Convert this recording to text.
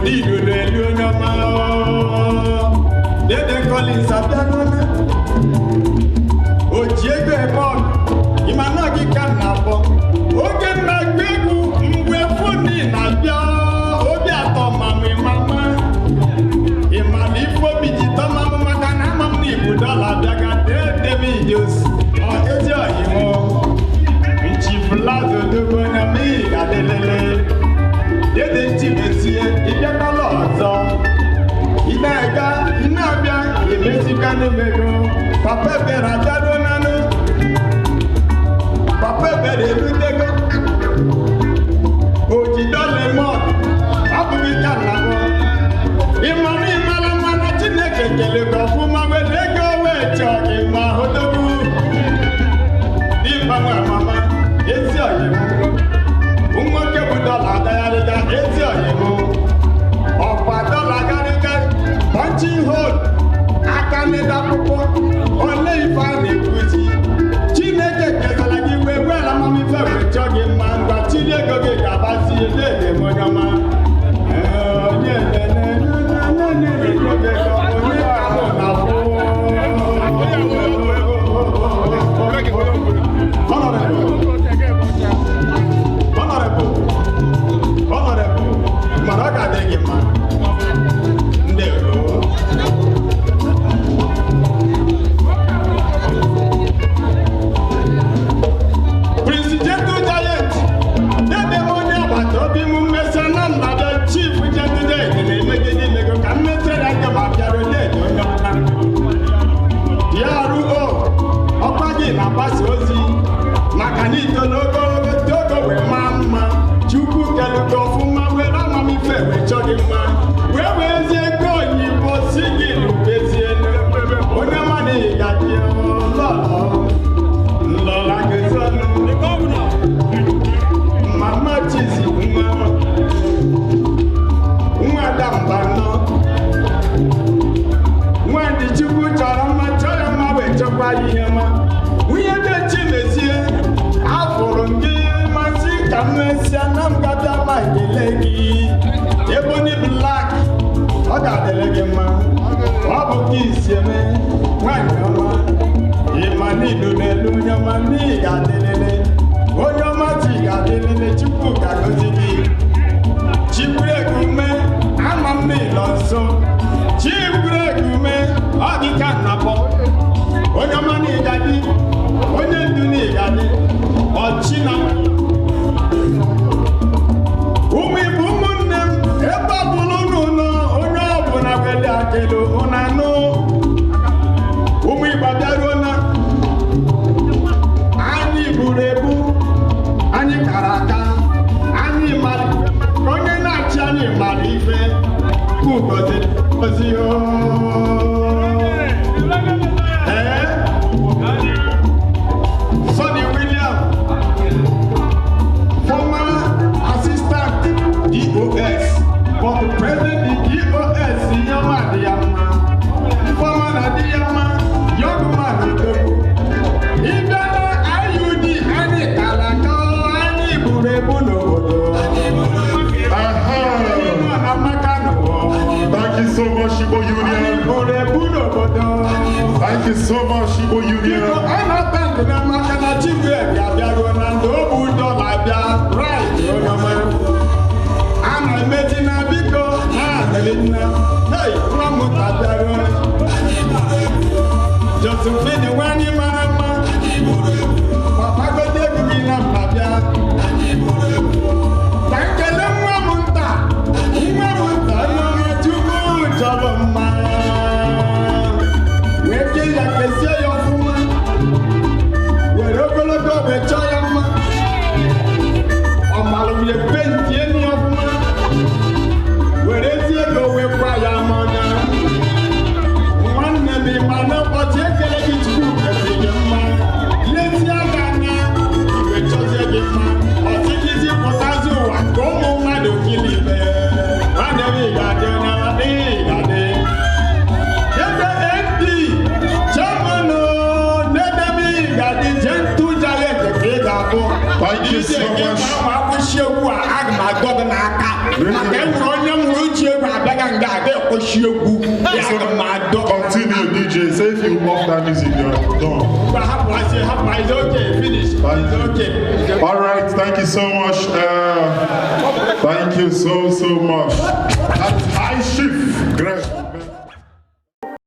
N'ilulu elu, onye ọma. Dede Collins abịago. O ji ego eme ọgụ, ịma na gị ka m na-akpọ oge m na-agba egwu. Mgbe foni na-abịa, obi atọ mamụ. Ịmama, ịma na ife obi ji tọ mamụ, maka na ama m na ibu dọla abịaga. Dede m ijos ọ ezi ọyị m, Chief Lazo Odogwu, onye m ị ga-adịlele. Dede Chimezie, ịbịakwala ọzọ. Ị na-aga, ị na-abịa, emezikwanụ m ego. Papa Ebere abịaruo nanụ. Papa Ebere erutego. Ojidọlemọn abụghị ka nna m. Ịmara, ịmara mana Chineke kele gị ọfụma, were ego wee chọọ gị ma hodogbu n'ịgbanwe amama. Ezi ọyị m nwoke bụ dọla agagharịga. Ezi ọyị m, ọkwa dọla garịga punching hole aka n'ede akwụkwọ ole ife a na-ekwuzi. Chineke kesara gị wee were amamife wee chọọ gị mma. Ngwa, chiri ego gị ga-abazi. Dede m, onye ọma. Ee, onye onye ka mụ na-afụ. Honorable, honorable, honorable, mana ọ ga-adị gị mma. Ndewo. Prince Gentle Giant, dede m, onye agbata obi m, mmesịa na nnabịa. Chief Gentle Giant na-emegide imego ka mmesịa ya nke ma bịaruo. Dede onye ọma, DRO, ọkwa gị na-agbasa ozi maka na ito n'ogologo togo wee maa mma. Chukwu kelugo ọfụma, were amamife wee chọọ gị mma, wee wezie ego oyibo si gị lubezie. Onye ọma, na ị ga-adị lọlọ nlọla gozonu. Mama Chizi, nwa nwa Damba nọ nwanyị Chukwu chọrọ mma, chọọ ya mma, wee chọkwa ya ihe ọma. Nwunye dị Chimezie, afụrụ m gị masị ka m mesịa na m gabịa ma ekele gị. Ebony Black, ọ ga-adịrị gị mma. Ọ bụ ka isi eme, nwanyị ọma. Ịma n'ilu n'elu, onye ọma, n'ihi ga-adịlele. Onye ọma, chi ga-adịlele. Chukwu ga-agọzi gị. Chikwuregume, ama m n'ịlọ nso. Chikwuregume, ọ dị ka nnapọ. Onye ọma, n'ịgadị, onye ndu n'ịgadị ọchị na ụmụ Igbo. Ụmụnne m, ebe ọ bụla unu nọ, onye ọbụla weli akelu ụnụ anụ. Ụmụ Igbo abịaruo na anyị buru ebu, anyị kara aka, anyị mara ka onye na-achị anyị mara ife ugozi ozi. Ee, Sonny William, former assistant DOS, but present DOS. Ihe ọma dị ya mma, ifeọma na dị ya mma. Young man odogwu, ịbịa na IUD, anyị kara aka, anyị buru ebu n'obodo. Anyị na mmaka n'ụwa. Thank you so much, Igbo Anyị Union. buru ebu n'obodo. Thank you so much, Igbo Biko, Union. a na-ata nke na maka na Chigwe bịaruo na ndụ obu dọla bịa right. Onye ọma, a na-emechi na biko na-adịrị nna. Hei, nwa m ta bịaruo. Josephine nwanyị mara mma, papa gote egwu gị na mma bịa ka nkele nwa m nta, nwa m nta, onye ọma Chukwu chọrọ mma, wee kee ya, kesie ya ọfụma, were ogologo wee chọọ ya mma. Ọ malụnye penti emi ọfụma, were ezi ego wee kwa ya n'ọnya. Nwanne m, ịma na ụbọchị ekele gị, Chukwu kesịrị gị mma, lezie aka anya wee chọzie gị mma. Ọchịchịzi pụtazi ụwa ka ụmụ mmadụ kili ibe. Nwanne m, ị ga-adị, onye ọma, ị ga-adị. Ebe ND chairman n'edebe, ị ga-adị. Gentle Giant ka ị ga-abụ. Thank you so much. Ma akwụsị egwu a, aga m agọ gị n'aka maka e nwere onye m hụrụ ji ego. ga nga aga ekwesị egwu ya aga m adọ. Continue, DJ. Say if you off that music, you're done. Ngwa, hapụ asị, hapụ asị. Okay, finish. Thank It's you. okay. All right, thank you so much. Thank you so, so much. That's High Chief.